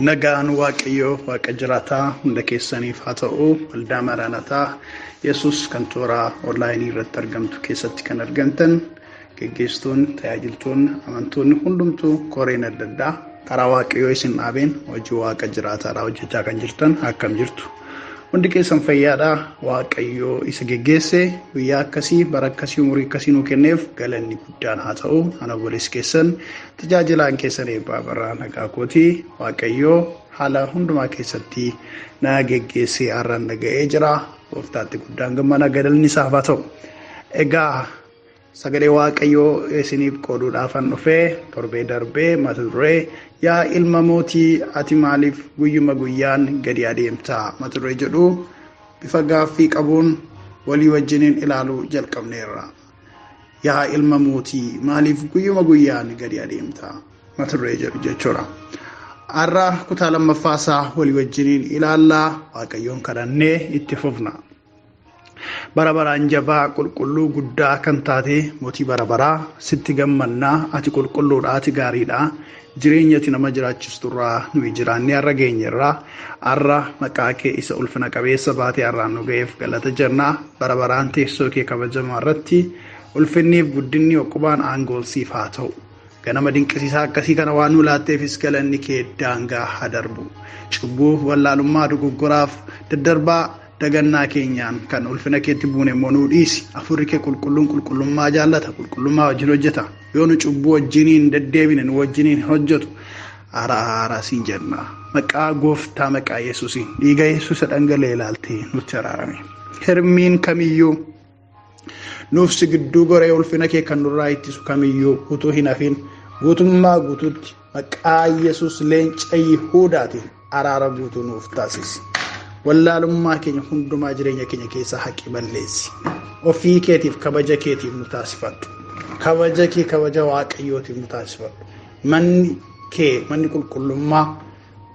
Nagaan Waaqayyoo Waaqa jiraataa hunda keessaniif haa ta'u. Waldaa Maraanataa Yesuus kan toora onlaayinii irratti argamtu keessatti kan argamtan geggeessitoonni, tajaajiltoonni, amantoonni hundumtuu koreen adda addaa karaa Waaqayyoo isin dhaabeen hojii Waaqa jiraataadhaa hojjechaa kan jirtan akkam jirtu. Hundi keessan fayyaadhaa. Waaqayyoo isa geggeesse guyyaa akkasii, bara akkasii, umurii akkasii nuu kenneef galanni guddaan haa ta'u. Ana obboleessi keessan, tajaajilaan keessan Eebbaa Abarraa nagaa kooti. Waaqayyoo haala hundumaa keessatti na geggeessee har'aan na ga'ee jira. Gooftaatti guddaan gammana, galanni isaaf haa ta'u. Egaa sagalee Waaqayyoo isiniif qooduudhaafan dhufee torbee darbee mata duree "Yaa ilma mootii, ati maaliif guyyuma guyyaan gadi adeemtaa?" mata duree jedhu bifa gaaffii qabuun walii wajjiniin ilaaluu jalqabneerra. Yaa ilma mootii, maaliif guyyuma guyyaan gadi adeemtaa? Mata duree jedhu jechuudha. Har'a kutaa lammaffaa isaa walii wajjiniin ilaallaa, Waaqayyoon kadhannee itti fufna. Bara baraan jabaa, qulqulluu, guddaa kan taate mootii bara baraa, sitti gammannaa. Ati qulqulluudha, ati gaariidha. Jireenya ati nama jiraachisturraa nuyi jiraannee har'a geenyerraa. Har'a maqaa kee isa ulfina qabeessa baatee har'aan nu ga'eef galata jennaa. Bara baraan teessoo kee kabajamaa irratti ulfinniif guddinni oqubaan aangoon siif haa ta'u. Ganama dinqisiisaa akkasii kana waan nu laatteefis galanni kee daangaa haa darbu. Cubbuu, wallaalummaa, dogoggoraaf daddarbaa dagannaa keenyaan kan ulfina keetti buune immoo nuu dhiisi. Hafuurri kee qulqulluun qulqullummaa jaallata, qulqullummaa wajjin hojjeta. Yoo nu cubbuu wajjiniin deddeebine nu wajjiniin hin hojjetu. Araara siin jenna. Maqaa gooftaa, maqaa Yesuusiin, dhiiga Yesuus dhangala'e ilaaltee nutti araarame. Hirmiin kamiyyuu nuuf si gidduu goree ulfina kee kan nurraa ittisu kamiyyuu utuu hin hafin guutummaa guutuutti maqaa Yesuus leenca Yihuudaatiin araara guutuu nuuf taasisi. Wallaalummaa keenya hundumaa jireenya keenya keessaa haqi balleessi. Ofii keetiif, kabaja keetiif nu taasifadhu. Kabaja kee, kabaja Waaqayyootiif nu taasifadhu. Manni kee, manni qulqullummaa,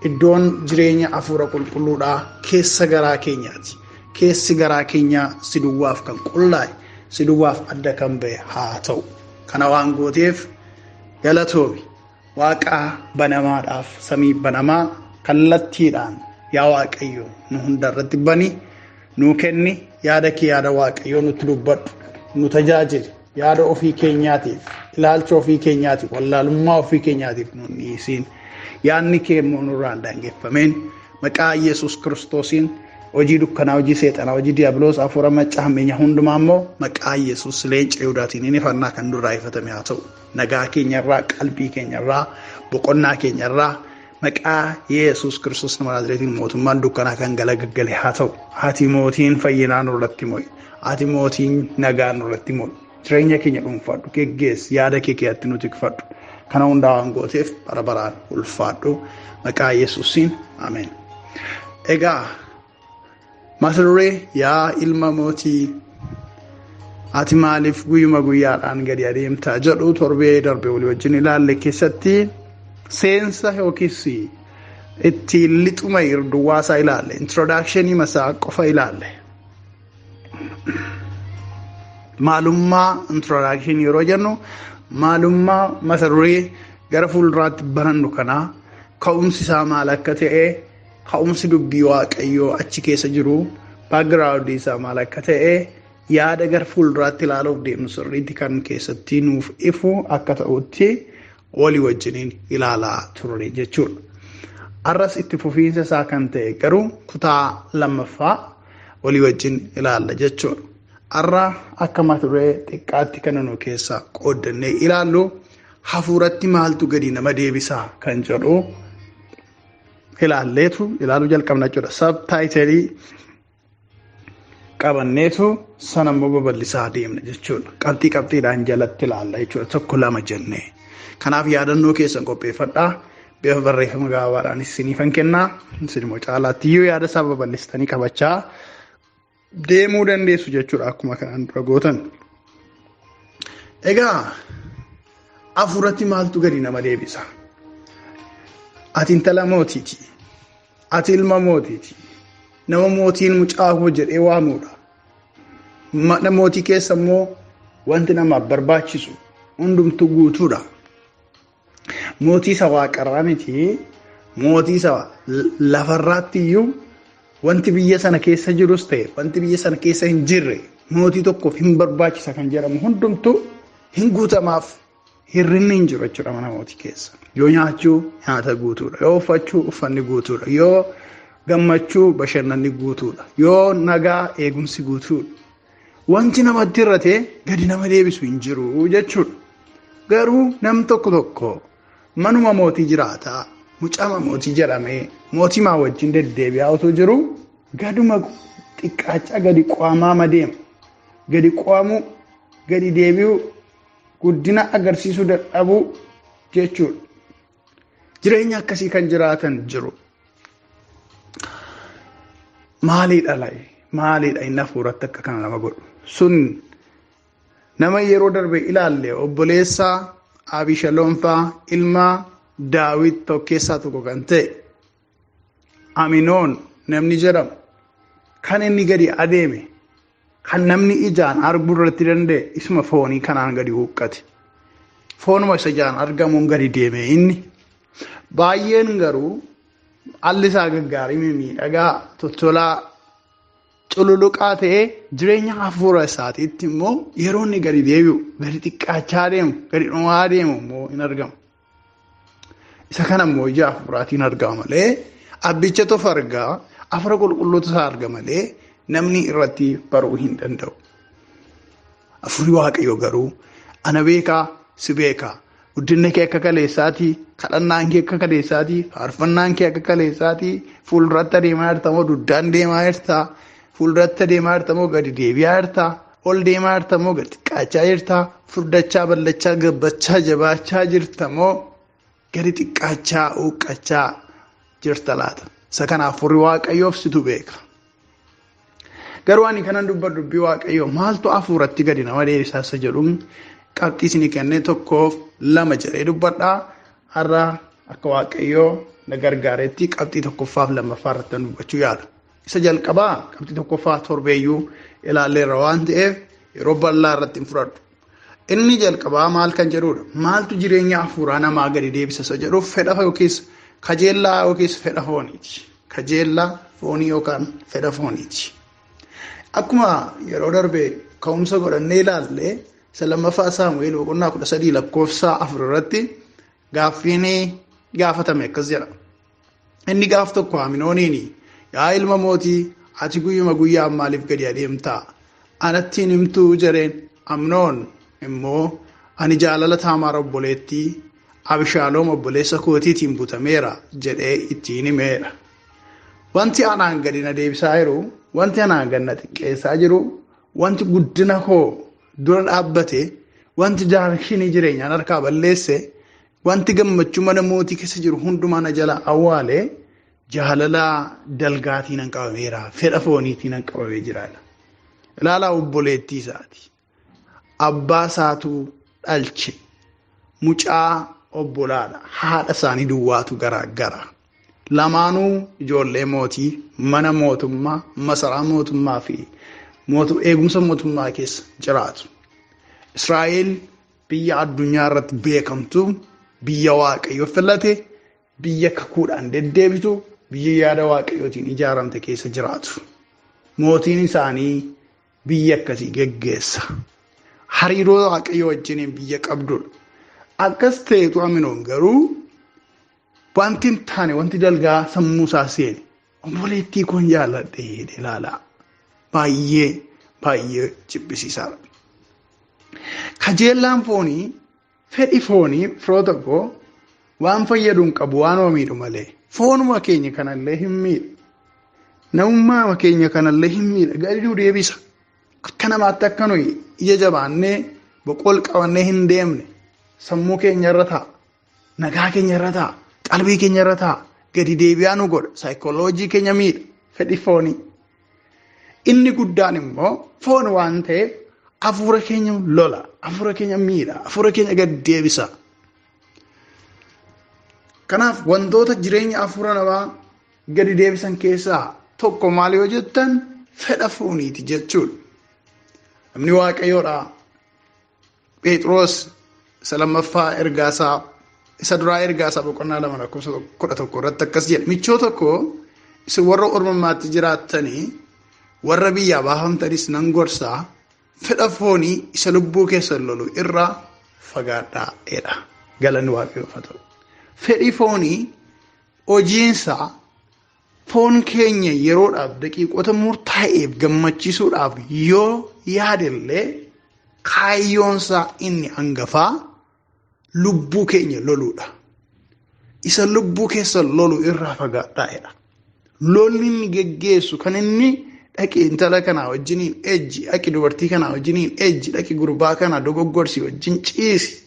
iddoon jireenya hafuura qulqulluudhaa keessa garaa keenyaati. Keessi garaa keenyaa si duwwaaf kan qullaa'e, si duwwaaf adda kan ba'e haa ta'u. Kana waan gooteef galatoomi. Waaqa banamaadhaaf samii banamaa kallattiidhaan yaa Waaqayyo nu hunda irratti bani, nuu kenni. Yaada kee, yaada Waaqayyoo nutti dubbadhu, nu tajaajili. Yaada ofii keenyaatiif, ilaalcha ofii keenyaatiif, wallaalummaa ofii keenyaatiif nu dhiisiin. Yaadni kee immoo nurraa hin daangeffameen. Maqaa Yesuus Kiristoosiin hojii dukkanaa, hojii seexanaa, hojii diiyaabiloos, hafuura macca hammeenya hundumaa immoo maqaa Yesuus leenca Yihuudaatiin inni fannaa kan nurraa ifatame haa ta'u. Nagaa keenyarraa, qalbii keenyarraa, boqonnaa keenyarraa maqaa Yesuus Kiristoos nama Naazreetiin mootummaan dukkanaa kan galagaggale haa ta'u. Ati mootiin fayyinaa nurratti mo'i. Ati mootiin nagaa nurratti mo'i. Jireenya keenya dhuunfadhu, geggeessi, yaada kee keessatti nu tikfadhu. Kana hundaa waan gooteef bara baraan ulfaadhu. Maqaa Yesuusiin, ameen. Egaa mata duree "Yaa ilma mootii, ati maaliif guyyuma guyyaadhaan gadi adeemtaa?" jedhu torbee darbe walii wajjin ilaalle keessatti seensa yookiis ittiin lixuma duwwaasaa ilaalle, introduction masaa qofa ilaalle. Maalummaa introduction yeroo jennu, maalummaa mata duree gara fuulduraatti barannu kanaa, ka'umsi isaa maal akka ta'e, ka'umsi dubbii Waaqayyoo achi keessa jiru, background isaa maal akka ta'e. Yaada gara fuulduraatti ilaaluuf deemnu sirriitti kan keessatti nuuf ifu akka ta'utti walii wajjiniin ilaalaa turre jechuudha. Har'as itti fufiinsa isaa kan ta'e garuu kutaa lammaffaa walii wajjin ilaalla jechuudha. Har'a akka mata duree xiqqaatti kan nu keessaa qooddannee ilaallu hafuuratti maaltu gadi nama deebisaa kan jedhu ilaalleetu ilaaluu jalqabna jechuudha. Sabtaayitalii qabanneetu sana immoo babal'isaa deemna jechuudha. Qabxii qabxiidhaan jalatti ilaalla jechuudha. Tokko lama jennee. Kanaaf yaadannoo keessan qopheeffadhaa. Bifa barreeffama gabaabaadhaan isiniifan kennaa. Isin immoo caalaatti iyyuu yaada isaa babal'istanii qabachaa deemuu dandeessu jechuudha akkuma kanaan dura gootan. Egaa hafuuratti maaltu gadi nama deebisa? Ati intala mootiiti. Ati ilma mootiiti. Nama mootiin mucaa koo jedhee waamudha. Mana mootii keessa immoo wanti namaaf barbaachisu hundumtuu guutuudha. Mootii isa waaqarraa miti, mootii isa lafarraatti iyyuu wanti biyya sana keessa jirus ta'e wanti biyya sana keessa hin jirre mootii tokkoof hin barbaachisa kan jedhamu hundumtuu hin guutamaaf hir'inni hin jiru jechuudha mana mootii keessa. Yoo nyaachuu nyaata guutuudha, yoo uffachuu uffanni guutuudha, yoo gammachuu bashannanni guutuudha, yoo nagaa eegumsi guutuudha. Wanti namatti hir'ate gadi nama deebisu hin jiru jechuudha. Garuu nam tokko tokko manuma mootii jiraataa, mucama mootii jedhamee mootimaa wajjin deddeebi'aa otoo jiru gaduma xiqqaachaa gadi qo'amaa deema. Gadi qo'amuu, gadi deebi'uu, guddina agarsiisuu dadhabuu jechuudha. Jireenya akkasii kan jiraatan jiru. Maaliidha layi? Maaliidha inni hafuuratti akka kana nama godhu? Sun nama yeroo darbe ilaalle obboleessa Abishaloom fa'aa ilma Daawit tokkeessaa tokko kan ta'e Aminoon namni jedhamu kan inni gadi adeeme kan namni ijaan arguu irratti danda'e isuma foonii kanaan gadi huqqate. Foonuma isa ijaan argamuun gadi deeme inni. Baay'een garuu alli isaa gaggaarii mimmiidhagaa tottolaa cululuqaa ta'ee jireenya hafuura isaatiitti immoo yeroo inni gadi deebi'u gadi xiqqaachaa deemu gadi dhumaa deemu immoo hin argamu. Isa kana immoo ija hafuuraatiin argama malee abbicha tofa argaa hafuura qulqulluutu isaa arga malee namni irratti baruu hin danda'u. Hafuurri Waaqayyoo garuu ana beekaa si beekaa. Guddinni kee akka kaleessaatii, kadhannaan kee akka kaleessaatii, faarfannaan kee akka kaleessaatii, fuulduratti adeemaa jirta moo dugdaan deemaa jirta, fuulduratti adeemaa jirta moo gadi deebi'aa jirta, ol deemaa jirta moo gadi xiqqaachaa jirta, furdachaa, ballachaa, gabbachaa, jabaachaa jirta moo gadi xiqqaachaa, huqqachaa jirta laata? Isa kana hafuurri Waaqayyoof situ beeka. Garuu ani kanan dubbadhu dubbii Waaqayyoo maaltu hafuuratti gadi nama deebisaa isa jedhuun qabxii isinii kennee tokkoof lama jedhee dubbadhaa. Har'a akka Waaqayyoo na gargaaretti qabxii tokkoffaaf lammaffaa irratti dubbachuu yaala. Isa jalqabaa qabxii tokkoffaa torbeeyyuu ilaalleerra waan ta'eef yeroo bal'aa irratti hin fudhadhu. Inni jalqabaa maal kan jedhudha? Maaltu jireenya hafuuraa namaa gadi deebisa isa jedhuuf fedha yookiis kajeellaa yookiis fedha fooniiti. Kajeellaa foonii yookaan fedha fooniiti. Akkuma yeroo darbe ka'umsa godhannee ilaalle isa lammaffaa Saamu'eel boqonnaa 13 lakkoofsa 4 irratti gaaffiin gaafatame akkas jedha. Inni gaaf tokko Aminooniin yaa ilma mootii ati guyyuma guyyaan maaliif gadi adeemtaa? Anatti hin himtuu jedheen. Amnoon immoo ani jaalala Taamaar obboleettii Abishaaloom obboleessa kootiitiin butameera jedhee ittiin himeera. Wanti anaan gadi na deebisaa jiru, wanti anaan gad na xiqqeessaa jiru, wanti guddina koo dura dhaabbate, wanti jaarshinii jireenyaan harkaa balleesse, wanti gammachuu mana mootii keessa jiru hundumaa na jala awwaale jaalala dalgaatiin an qabameera, fedha fooniitiin an qabamee jira. Ilaalaa obboleettii isaati. Abbaa isaatu dhalche. Mucaa obbolaadha. Haadha isaanii duwwaatu garaagara. Lamaanuu ijoollee mootii, mana mootummaa, masaraa mootummaa fi eegumsa mootummaa keessa jiraatu. Israa'el biyya addunyaa irratti beekamtu, biyya Waaqayyo filate, biyya kakuudhaan deddeebitu, biyya yaada Waaqayyootiin ijaaramte keessa jiraatu. Mootiin isaanii Biyya akkasii geggeessa. Hariiroo Waaqayyoo wajjiniin biyya qabdudha. Akkas ta'etu Aminoon garuu wanti hin taane wanti dalgaa sammuu isaa seene obboleettii koon jaalladhe jedhee ilaalaa. Baay'ee baay'ee jibbisiisaadha. Kajeellaan foonii fedhi foonii firoota koo waan fayyadu hin qabu waan miidhu malee foonuma keenya kanallee hin miidhu. Namummaa keenya kanallee hin miidha gadi deebisa. Akka namaatti akka nuyi ija jabaannee boqol qabannee hin deemne sammuu keenya irra taa'a. Nagaa keenya irra taa'a. Qalbii keenya irra taa'a. Gadi deebi'aa nu godha. Saayikooloojii keenya miidha. Fedhi foonii. Inni guddaan immoo foon waan ta'eef hafuura keenya lola, hafuura keenya miidha, hafuura keenya gadi deebisa. Kanaaf wantoota jireenya hafuura namaa gadi deebisan keessaa tokko maal yoo jettan fedha fooniiti jechuudha. Namni Waaqayyoodha. Phexros isa lammaffaa ergaasaa isa duraa ergaasaa boqonnaa 2 lakkoofsa 11 irratti akkas jedha. Michoota koo isin warra ormummaatti jiraattanii warra biyyaa baafamtanis nan gorsaa fedha foonii isa lubbuu keessan lolu irraa fagaadhaa jedha. Galanni Waaqayyoof haa ta'u. Fedhi foonii hojiinsaa foon keenya yeroodhaaf daqiiqota murtaa'eef gammachiisuudhaaf yoo yaadellee kaayyoonsaa inni hangafaa lubbuu keenya loluudha. Isa lubbuu keessa lolu irraa fagaadhaa jedha. Lolli inni geggeessu kan inni dhaqi intala kanaa wajjiniin ejji, dhaqi dubartii kanaa wajjiniin ejji, dhaqi gurbaa kanaa dogoggorsi wajjin ciisi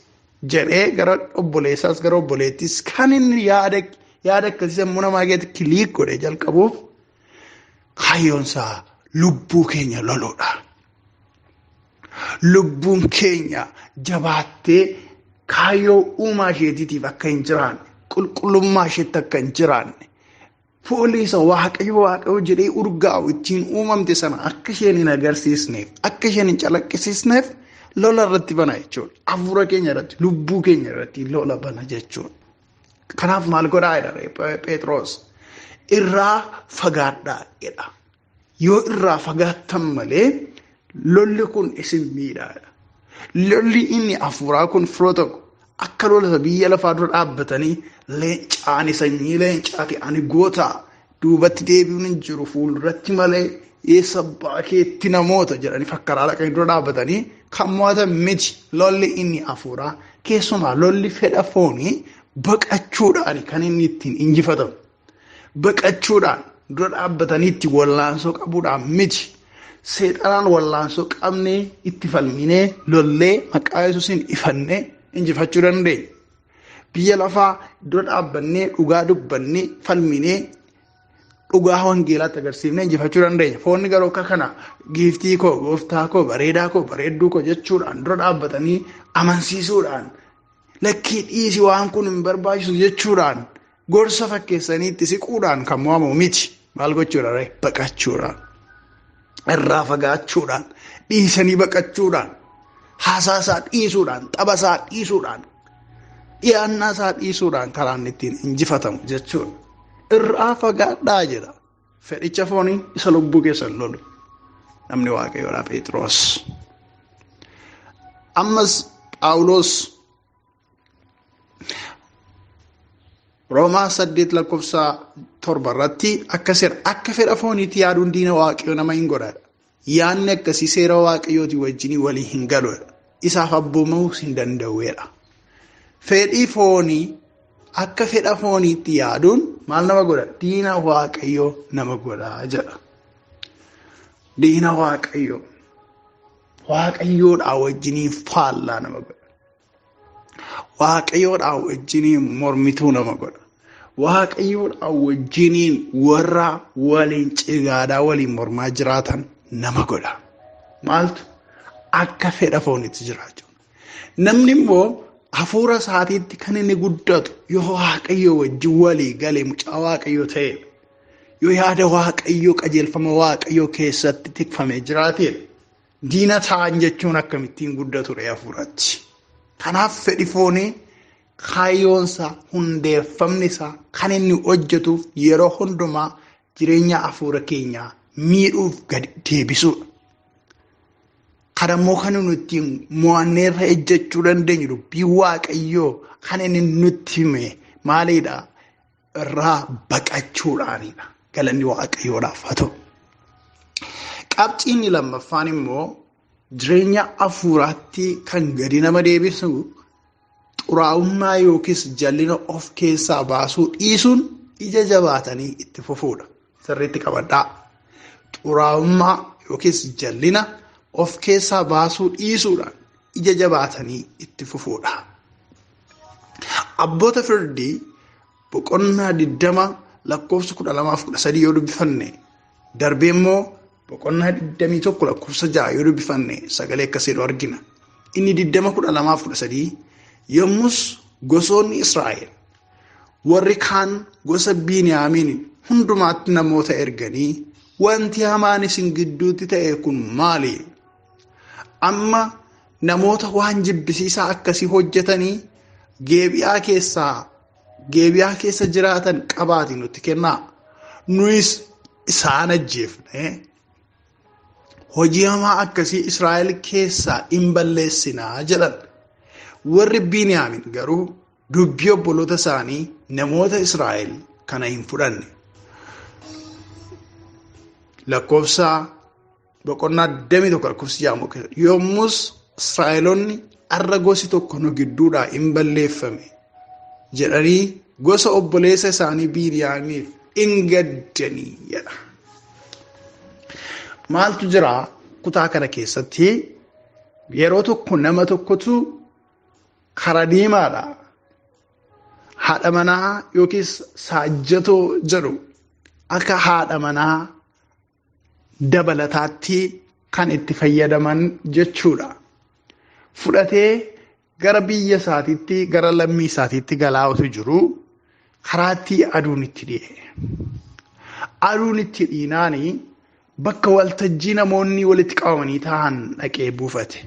jedhee gara obboleessaas gara obboleettis kan inni yaada akkasii sammuu namaa keessatti kiliik godhee jalqabuuf kaayyoonsaa lubbuu keenya loluudha. Lubbuun keenya jabaattee kaayyoo uumaa isheetiitiif akka hin jiraanne, qulqullummaa isheetti akka hin jiraanne, foolii isa Waaqayyo Waaqayyo jedhee urgaa'u ittiin uumamte sana akka isheen hin agarsiisneef, akka isheen hin calaqqisiisneef lola irratti bana jechuudha. Hafuura keenya irratti, lubbuu keenya irratti lola bana jechuudha. Kanaaf maal godhaa jedha Phexros? Irraa fagaadhaa jedha. Yoo irraa fagaattan malee lolli kun isin miidhaadha. Lolli inni hafuuraa kun firoo tokko akka lola biyya lafaa dura dhaabbatanii leencaani sanyii leencaati ani goota duubatti deebi'uun hin jiru fuulduratti malee eessa baakeetti namoota jedhanii fakkaraa dhaqanii dura dhaabbatanii kan mo'atan miti. Lolli inni hafuuraa keessumaa lolli fedha foonii baqachuudhaan kan inni ittiin injifatamu. Baqachuudhaan dura dhaabbatanii itti wallaansoo qabuudhaan miti. Seexanaan wallaansoo qabnee itti falminee lollee maqaa Yesuusiin ifannee injifachuu dandeenya. Biyya lafaa dura dhaabbannee dhugaa dubbannee falminee dhugaa wangeelaatti agarsiifnee injifachuu dandeenya. Foonni garuu akka kana giiftii koo, gooftaa koo, bareedaa koo, bareedduu koo jechuudhaan dura dhaabbatanii amansiisuudhaan lakkii dhiisi waan kun hin barbaachisu jechuudhaan gorsa fakkeessanii itti siquudhaan kan mo'amu miti. Maal gochuudha ree? Baqachuudhaan. Irraa fagaachuudhaan, dhiisanii baqachuudhaan, haasaa isaa dhiisuudhaan, tapha isaa dhiisuudhaan, dhiyaannaa isaa dhiisuudhaan karaan ittiin injifatamu jechuudha. Irraa fagaadhaa jedha. Fedhicha foonii isa lubbuu keessan lolu. Namni Waaqayyoodha Phexros. Ammas Phaawulos Roomaa 8 lakkoofsa 7 irratti akkas jedha. Akka fedha fooniitti yaaduun diina Waaqayyoo nama hin godhadha. Yaadni akkasii seera Waaqayyootii wajjin walii hin galudha. Isaaf abboomamuus hin danda'uudha. Fedhii foonii akka fedha fooniitti yaaduun maal nama godha? Diina Waaqayyoo nama godha jedha. Diina Waaqayyoo. Waaqayyoodhaa wajjiniin faallaa nama godha. Waaqayyoodhaa wajjiniin mormituu nama godha. Waaqayyoodhaa wajjiniin warra waliin cigaadaa waliin mormaa jiraatan nama godha. Maaltu? Akka fedha fooniitti jiraachuu. Namni immoo hafuura isaatiitti kan inni guddatu yoo Waaqayyoo wajjin walii galee mucaa Waaqayyoo ta'edha. Yoo yaada Waaqayyoo qajeelfama Waaqayyoo keessatti tikfamee jiraatedha. Diina ta'an jechuun akkamittiin guddatu ree hafuuratti. Kanaaf fedhi foonii kaayyoonsaa hundeeffamni isaa kan inni hojjetuuf yeroo hundumaa jireenya hafuura keenyaa miidhuuf gadi deebisuudha. Kan ammoo kan nuti ittiin mo'anneerra ejjechuu dandeenyu dubbii Waaqayyoo kan inni nutti hime maalidha? Irraa baqachuudhaanidha. Galanni Waaqayyoodhaaf haa ta'u. Qabxiin lammaffaan immoo jireenya hafuuraatti kan gadi nama deebisu xuraa'ummaa yookiis jallina of keessaa baasuu dhiisuun ija jabaatanii itti fufuudha. Sirriitti qabadhaa. Xuraa'ummaa yookiis jallina of keessaa baasuu dhiisuudhaan ija jabaatanii itti fufuudha. Abboota firdii boqonnaa 20 lakkoofsa 12-13 yoo dubbifanne, darbee immoo boqonnaa 21 lakkoofsa 6 yoo dubbifanne sagalee akkasiidhu argina. Inni 20:12-13 yommus gosoonni Israa'el warri kaan gosa Biiniyaamiin hundumaatti namoota erganii wanti hamaan isin gidduutti ta'e kun maali? Amma namoota waan jibbisiisaa akkasii hojjetanii Geebiyaa keessa jiraatan qabaati nutti kennaa. Nuyis isaan ajjeefne hojii hamaa akkasii Israa'el keessaa hin balleessinaa jedhan. Warri Biiniyaamin garuu dubbii obboloota isaanii namoota Israa'el kana hin fudhanne. Lakkoofsa boqonnaa 21 lakkoofsa 6 yommus Israa'eloonni arra gosi tokko nu gidduudhaa hin balleeffame jedhanii gosa obboleessa isaanii Biiniyaamiif hin gaddanii jedha. Maaltu jira kutaa kana keessatti? Yeroo tokko nama tokkotu karaa deemaadha. Haadha manaa yookiis saajjatoo jedhu akka haadha manaa dabalataatti kan itti fayyadaman jechuudha. Fudhatee gara biyya isaatiitti, gara lammii isaatiitti galaa utuu jiru karaatti aduun itti dhi'e. Aduun itti dhiinaani bakka waltajjii namoonni walitti qabamanii taa'an dhaqee buufate.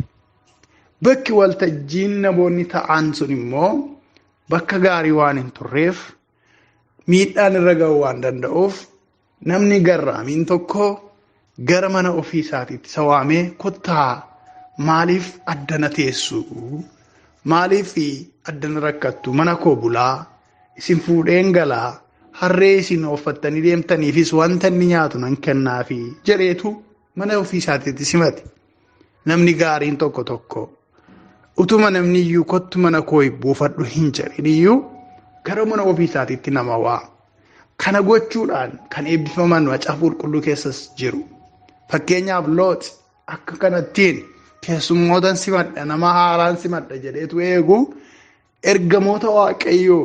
Bakki waltajjiin namoonni taa'an sun immoo bakka gaarii waan hin turreef miidhaan irra ga'uu waan danda'uuf namni garraamiin tokko gara mana ofii isaatiitti isa waamee kottaa maaliif addana teessu? Maaliif addana rakkattu? Mana koo bulaa, isin fuudheen galaa, harree isin ooffattanii deemtaniifis wanta inni nyaatu nan kennaafi jedheetu mana ofii isaatiitti simate. Namni gaariin tokko tokko utuma namni iyyuu kottu mana koo buufadhu hin jedhin iyyuu gara mana ofii isaatiitti nama waama. Kana gochuudhaan kan eebbifaman macaafa qulqulluu keessas jiru. Fakkeenyaaf Loox akka kanattiin keessummootan simadha, nama haaraan simadha jedheetu eegu ergamoota Waaqayyoo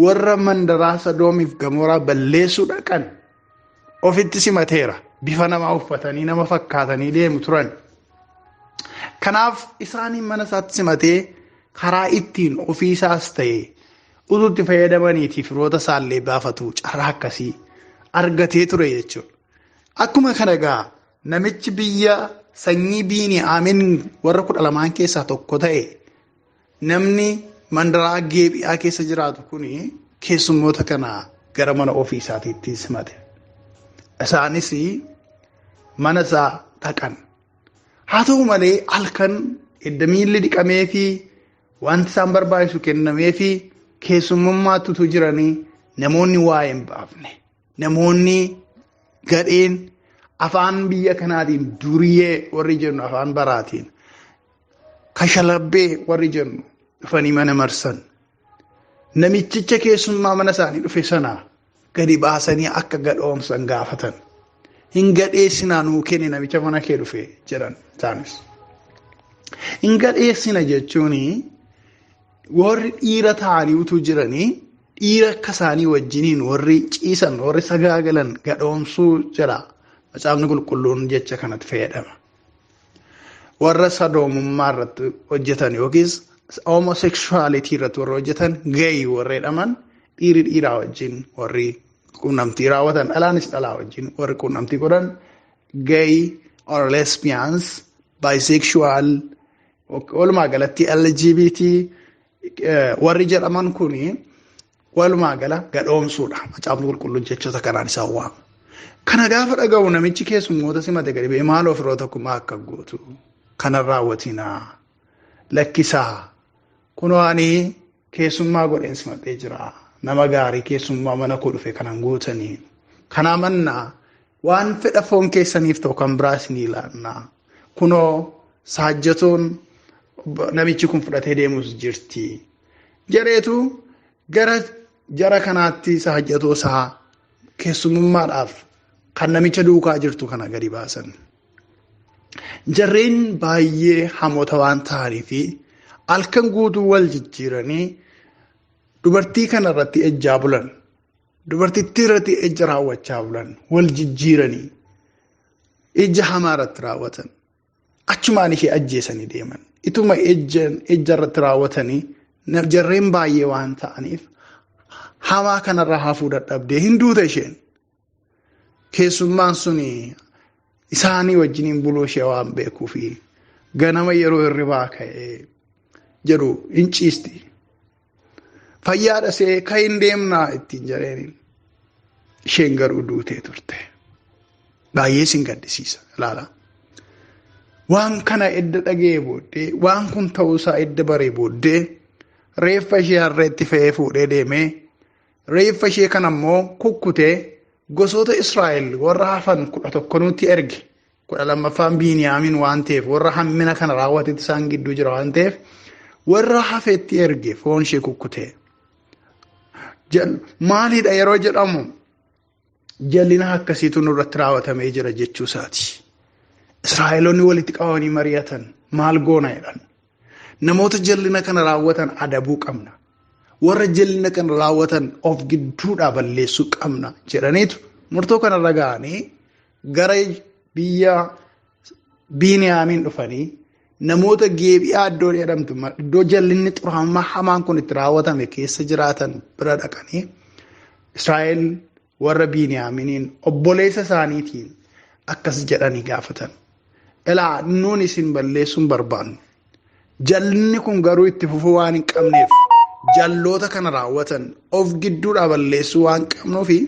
warra mandaraa Sodoomiif Gamoraa balleessuu dhaqan ofitti simateera. Bifa namaa uffatanii nama fakkaatanii deemu turan. Kanaaf isaaniin mana isaatti simatee karaa ittiin ofii isaas ta'e utuu itti fayyadamaniitiif firoota isaallee baafatu carraa akkasii argatee ture jechuudha. Akkuma kana egaa namichi biyya sanyii Biiniyaamin warra 12 keessaa tokko ta'e namni mandaraa Geebiyaa keessa jiraatu kuni keessummoota kana gara mana ofii isaatiitti simate. Isaanis mana isaa dhaqan. Haa ta'u malee halkan edda miilli dhiqamee fi wanti isaan barbaachisu kennamee fi keessummummaatti utuu jiranii namoonni waa'ee hin baafne. Namoonni gadheen afaan biyya kanaatiin duriyee warri jennu afaan baraatiin kashalabbee warri jennu dhufanii mana marsan. Namichicha keessummaa mana isaanii dhufe sana gadi baasanii akka gadhoomsan gaafatan. Hin gadheessinaa nuu kenni namicha mana kee dhufe jedhan isaanis. Hin gadheessina jechuun warri dhiira ta'anii utuu jiranii dhiira akka isaanii wajjiniin warri ciisan warri sagaagalan gadhoomsuu jedha. Macaafni qulqulluun jecha kanatti fayyadama. Warra sadoomummaa irratti hojjetan yookiis homosexuality irratti warra hojjetan gay warra jedhaman dhiirri dhiiraa wajjin warri quunnamtii raawwatan dhalaanis dhalaa wajjin warri quunnamtii godhan gay or lesbians, bisexual, walumaa galatti LGBT warri jedhaman kuni walumaa gala gadhoomsuudha. Macaafni qulqulluun jechoota kanaan isaan waama. Kana gaafa dhaga'u namichi keessummoota simate gadi ba'ee maaloo firoota kumaa akka gootu. Kana raawwatinaa, lakkisaa, kunoo ani keessummaa godheen simadhee jira. Nama gaarii keessummaa mana koo dhufe kanan gootanii. Kanaa mannaa waan fedha foon keessaniif ta'u kan biraa isinii laannaa. Kunoo saajjatoon namichi kun fudhatee deemus jirti. Jareetu gara jara kanaatti saajjatoo isaa keessummaadhaaf kan namicha duukaa jirtu kana gadi baasan. Jarreen baay'ee hamoota waan ta'anii fi halkan guutuu wal jijjiiranii dubartii kana irratti ejjaa bulan. Dubartittii irratti ejja raawwachaa bulan, wal jijjiiranii ejja hamaa irratti raawwatan. Achumaan ishee ajjeesanii deeman. Ituma ejja irratti raawwatanii jarreen baay'ee waan ta'aniif hamaa kanarraa hafuu dadhabdee hin duute isheen. Keessummaan suni isaanii wajjiniin buluu ishee waan beekuu fi ganama yeroo hirribaa ka'ee jedhu hin ciisti. Fayyaadha see ka hin deemnaa ittiin jedheen, isheen garuu duutee turte. Baay'ee sin gaddisiisa ilaala. Waan kana edda dhaga'ee booddee, waan kun ta'uusaa edda baree booddee, reeffa ishee harreetti fe'ee fuudhee deemee, reeffa ishee kana immoo kukkutee gosoota Israa'el warra hafan 11nutti erge. 12ffaan Biiniyaamin waan ta'eef, warra hammina kana raawwatetti isaan gidduu jira waan ta'eef, warra hafetti erge foon ishee kukkutee. Maalidha yeroo jedhamu, jallina akkasiitu nurratti raawwatamee jira jechuu isaati. Israa'eloonni walitti qabamanii mari'atan, maal goona jedhan. Namoota jallina kana raawwatan adabuu qabna. Warra jallina kana raawwatan of gidduudhaa balleessuu qabna jedhaniitu murtoo kanarra ga'anii gara biyya Biiniyaamiin dhufanii namoota Geebi'aa iddoo jedhamtu, iddoo jallinni xuraa'ummaa hamaan kun itti raawwatame keessa jiraatan bira dhaqanii, Israa'el warra Biiniyaaminiin obboleessa isaaniitiin akkas jedhanii gaafatan. Ilaa, nuun isin balleessuun barbaannu. Jallinni kun garuu itti fufuu waan hin qabneef, jalloota kana raawwatan of gidduudhaa balleessuu waan qabnuufi,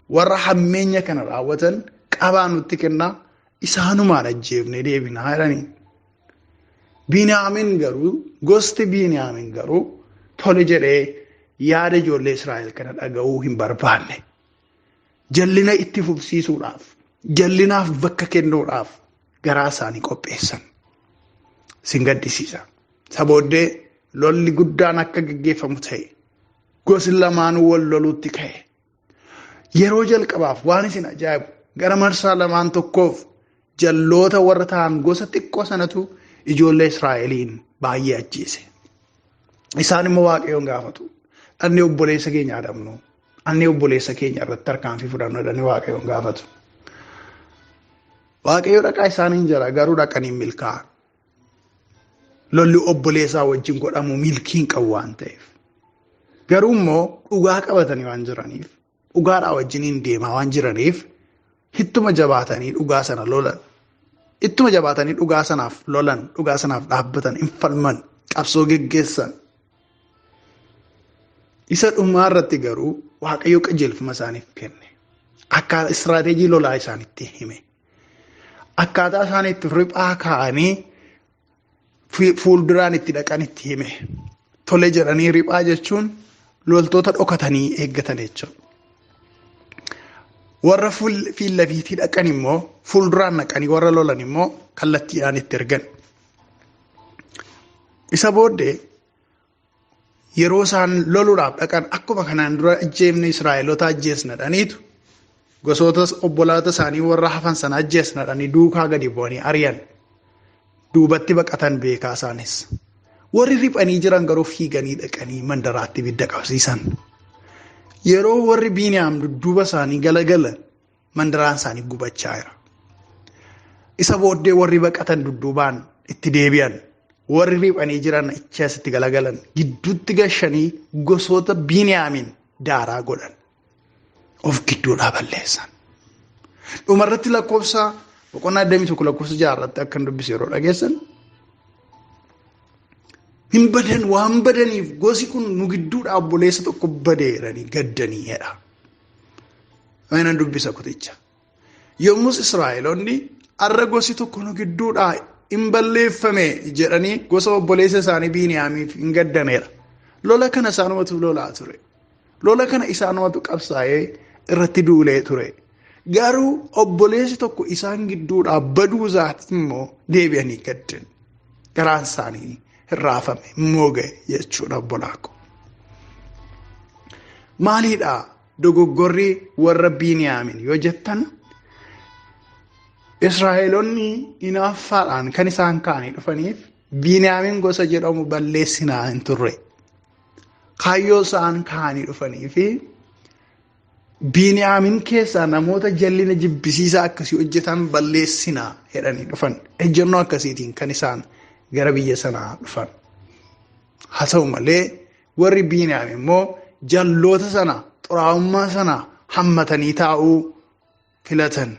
warra hammeenya kana raawwatan qabaa nutti kennaa, isaanumaan ajjeefnee deebinaa jedhanii. Biiniyaamin garuu, gosti Biiniyaamin garuu tole jedhee yaada ijoollee Israa'el kana dhaga'uu hin barbaanne. Jallina itti fufsiisuudhaaf, jallinaaf bakka kennuudhaaf garaa isaanii qopheessan. Sin gaddisiisa. Isa booddee lolli guddaan akka gaggeeffamu ta'e. Gosi lamaanuu wal loluutti ka'e. Yeroo jalqabaaf waan isin ajaa'ibu, gara marsaa lamaan tokkoof jalloota warra ta'an gosa xiqqoo sanatu ijoollee Israa'eliin baay'ee ajjeese. Isaan immoo Waaqayyoon gaafatu. Dhanni obboleessa keenya adabnu. Anni obboleessa keenya irratti tarkaanfii fudhannu jedhanii Waaqayyoon gaafatu. Waaqayyo dhaqaa isaaniin jira, garuu dhaqanii milkaa'an. Lolli obboleessaa wajjin godhamu milkii hin qabu waan ta'eef. Garuu immoo dhugaa qabatanii waan jiraniif, dhugaadhaa wajjiniin deemaa waan jiraniif, ittuma jabaatanii dhugaa sana lolan. Ittuma jabaatanii dhugaa sanaaf lolan, dhugaa sanaaf dhaabbatan, hin falman, qabsoo geggeessan. Isa dhumaa irratti garuu Waaqayyo qajeelfama isaaniif kenne. Akkaataa istiraateejii lolaa isaanitti hime. Akkaataa isaan itti riphaa kaa'anii fuulduraan itti dhaqan itti hime. Tole jedhanii, riphaa jechuun loltoota dhokatanii eeggatan jechuudha. Warra fiillafiitii dhaqan immoo, fuulduraan dhaqanii warra lolan immoo kallattiidhaan itti ergan. Isa booddee yeroo isaan loluudhaaf dhaqan, akkuma kanaan dura ajjeefne Israa'eloota ajjeesna dhaniitu, gosoota obbolaata isaanii warra hafan sana ajjeesna dhanii duukaa gadi bu'anii ari'an. Duubatti baqatan beekaa isaanis. Warri riphanii jiran garuu fiiganii dhaqanii mandaraatti ibidda qabsiisan. Yeroo warri Biiniyaam dudduuba isaanii galagalan, mandaraan isaanii gubachaa jira. Isa booddee warri baqatan dudduubaan itti deebi'an. Warri riphanii jiran achi asitti galagalan, gidduutti gashanii gosoota Biiniyaamin daaraa godhan. Of gidduudhaa balleessan. Dhumarratti lakkoofsa boqonnaa 21 lakkoofsa 6 irratti akkan dubbise yeroo dhageessan, hin badan waan badaniif gosi kun nu gidduudhaa obboleessa tokko badeeranii gaddanii jedha. Mana dubbisa kuticha. Yommus Israa'eloonni, har'a gosi tokko nu gidduudhaa hin balleeffame jedhanii gosa obboleessa isaanii Biiniyaamiif hin gaddaneera. Lola kana isaanumatu lolaa ture. Lola kana isaanumatu qabsaa'ee irratti duulee ture. Garuu obboleessi tokko isaan gidduudhaa baduu isaatti immoo deebi'anii gaddan. Garaan isaanii hin raafame mooga'e jechuudha obbolaa ko. Maaliidha dogoggorri warra Biiniyaamin yoo jettan, Israa'eloonni hinaaffaadhaan kan isaan ka'anii dhufaniif Biiniyaamin gosa jedhamu balleessinaa hin turre. Kaayyoo isaan ka'anii dhufanii fi Biiniyaamin keessaa namoota jallina jibbisiisaa akkasii hojjetan balleessinaa jedhanii dhufan. Ejjennoo akkasiitiin kan isaan gara biyya sanaa dhufan. Haa ta'u malee warri Biiniyaam immoo jalloota sana, xuraa'ummaa sana hammatanii taa'uu filatan.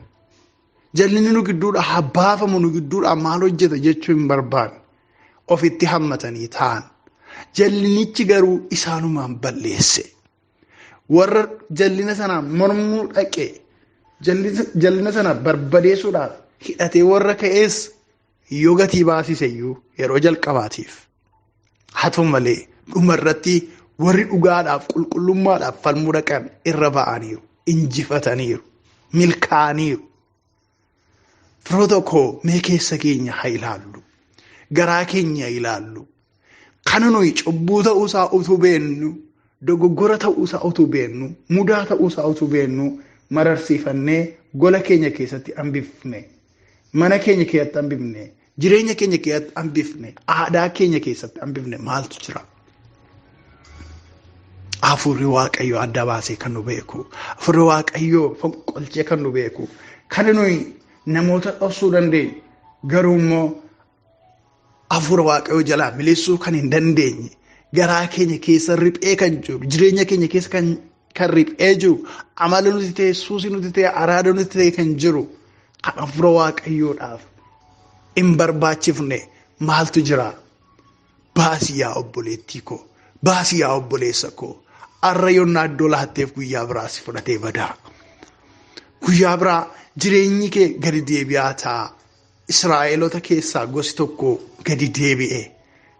Jallinni nu gidduudhaa haa baafamu, nu gidduudhaa maal hojjeta jechuu hin barbaanne. Ofitti hammatanii taa'an. Jallinichi garuu isaanumaan balleesse. Warra jallina sana mormuu dhaqe, jallina sana barbadeessuudhaaf hidhatee warra ka'ees yoo gatii baasise iyyuu yeroo jalqabaatiif. Haa ta'u malee dhumarratti warri dhugaadhaaf qulqullummaadhaaf falmuu dhaqan irra ba'aniiru, injifataniiru, milkaa'aniiru. Firoota koo, mee keessa keenya haa ilaallu. Garaa keenya ilaallu. Kana nuyi cubbuu ta'uusaa utuu beennu, dogoggora ta'uusaa utuu beennu, mudaa ta'uusaa utuu beennu mararsiifannee gola keenya keessatti hambifne, mana keenya keessatti hambifne, jireenya keenya keessatti hambifne, aadaa keenya keessatti hambifne maaltu jira? Hafuurri Waaqayyoo adda baasee kan nu beeku, Hafuurri Waaqayyoo fonqolchee kan nu beeku, kan nuyi namoota dhoksuu dandeenyu, garuu immoo Hafuura Waaqayyoo jalaa miliqsuu kan hin dandeenye, garaa keenya keessa riphee kan jiru, jireenya keenya keessa kan riphee jiru, amala nuti ta'e, suusii nuti ta'e, araada nuti ta'e kan jiru, kan Hafuura Waaqayyoodhaaf hin barbaachifne maaltu jira? Baasii yaa obboleettii koo, baasii yaa obboleessa koo, arra yonnaa iddoo laatteef guyyaa biraa si fudhatee badaa. Guyyaa biraa jireenyi kee gadi deebi'aa ta'a. Israa'eloota keessaa gosi tokko gadi deebi'e,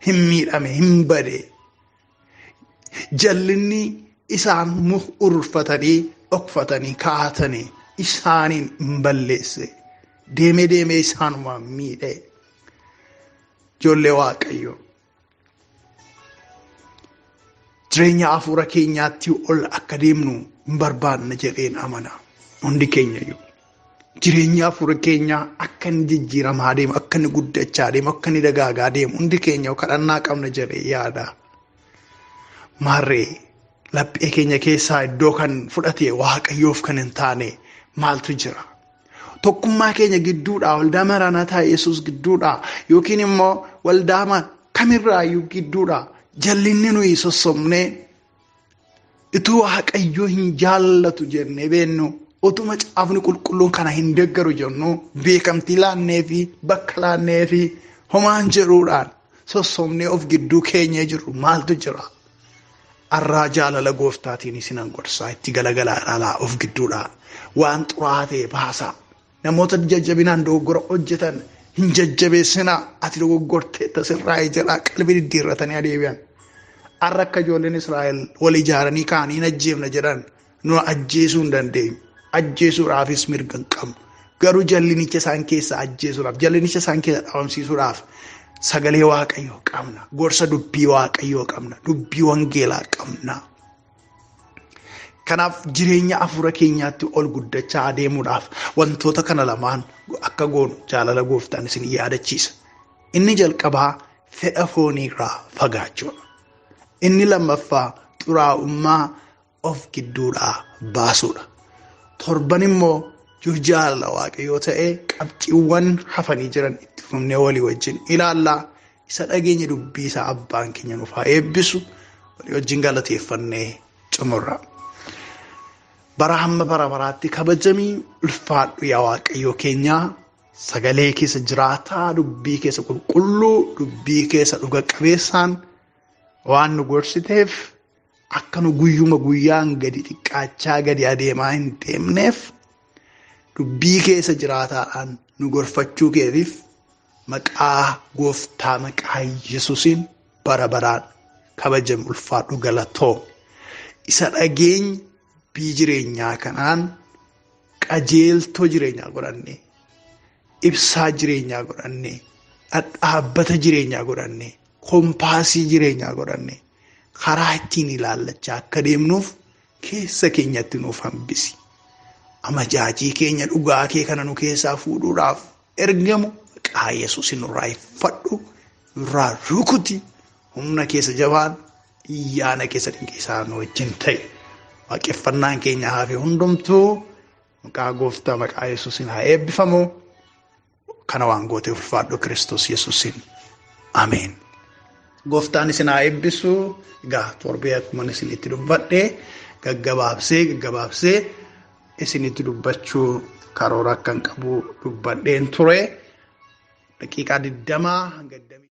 hin miidhame, hin bade. Jallinni isaan ururfatanii dhokfatanii kaa'atanii isaaniin hin balleesse. Deemee deemee isaanumaan miidhe. Ijoollee Waaqayyoo, jireenya hafuura keenyaatti ol akka deemnu hin barbaanna jedheen amana. Hundi keenya iyyuu. Jireenya hafuura keenyaa akka inni jijjiiramaa deemu, akka inni guddachaa deemu, akka inni dagaagaa deemu hundi keenya kadhannaa qabna jedhee yaada. Maarree, laphee keenya keessaa iddoo kan fudhate Waaqayyoof kan hin taane maaltu jira? Tokkummaa keenya gidduudhaa, waldaa Maraanaataa Yesuus gidduudhaa, yookiin immoo waldaa kamirraayyuu gidduudhaa jallinni nuyi sossobnee utuu Waaqayyoo hin jaallatu jennee beennu, utuma macaafni qulqulluun kana hin deeggaru jennu, beekamtii laannee fi bakka laannee fi homaan jedhuudhaan sossobnee of gidduu keenyee jirru maaltu jira? Arraa jaalala gooftaatiin isinan gorsaa, itti galagalaa ilaalaa, of gidduudhaa waan xuraa'aa ta'e baasaa. Namoota jajjabinaan dogoggora hojjetan hin jajjabeessinaa, ati dogoggortee tasirraa'ee jedhaa, qalbii diddiirratanii adeebi'an. Arra akka ijoolleen Israa'el wal ijaaranii ka'anii hin ajjeefna jedhan nu ajjeesuu hin dandeenyu. Ajjeesuudhaafis mirga hin qabnu. Garuu jallinicha isaan keessa ajjeesuudhaaf, jallinicha isaan keessa dhabamsiisuudhaaf sagalee Waaqayyoo qabna. Gorsa dubbii Waaqayyoo qabna. Dubbii wangeelaa qabna. Kanaaf jireenya hafuura keenyaatti ol guddachaa adeemuudhaaf wantoota kana lamaan akka goonu jaalala gooftaan isin yaadachiisa. Inni jalqabaa fedha fooniirraa fagaachuudha. Inni lammaffaa xuraa'ummaa of gidduudhaa baasuudha. Torban immoo yoo jaalala Waaqayyoo ta'e qabxiiwwan hafanii jiran itti fufnee walii wajjin ilaallaa. Isa dhageenya dubbii isaa abbaan keenya nuuf haa eebbisu. Walii wajjin galateeffannee xumurra. Bara hamma bara baraatti kabajamii ulfaadhu yaa Waaqayyoo keenyaa, sagalee keessa jiraataa, dubbii keessa qulqulluu, dubbii keessa dhuga qabeessaan waan nu gorsiteef, akka nu guyyuma guyyaan gadi xiqqaachaa gadi adeemaa hin deemneef dubbii keessa jiraataadhaan nu gorfachuu keetiif Maqaa gooftaa maqaa Yesuusiin bara baraan kabajami ulfaadhu galatoomi. Isa dhageenya bii jireenyaa kanaan qajeeltoo jireenyaa godhannee, ibsaa jireenyaa godhannee, dhadhaabbata jireenyaa godhannee, kompaasii jireenyaa godhannee karaa ittiin ilaallachaa akka deemnuuf keessa keenyatti nuuf hambisi. Amajaajii keenya dhugaa kee kana nu keessaa fuudhuudhaaf ergamu maqaa Yesuusin nurraa iffadhu, nurraa rukuti, humna keessa jabaan ayyaana keessa dinqiisaa nu wajjin ta'e. Waaqeffannaan keenya hafe hundumtuu maqaa gooftaa maqaa Yesuusin haa eebbifamu. Kana waan gooteef ulfaadhu Kiristoos Yesuusin. Ameen. Gooftaan isin haa eebbisu. Egaa torbee akkuma isinitti dubbadhe gaggabaabsee gaggabaabsee isinitti dubbachuu karoora akkan qabu dubbadheen ture. Daqiiqaa 20 hanga 20.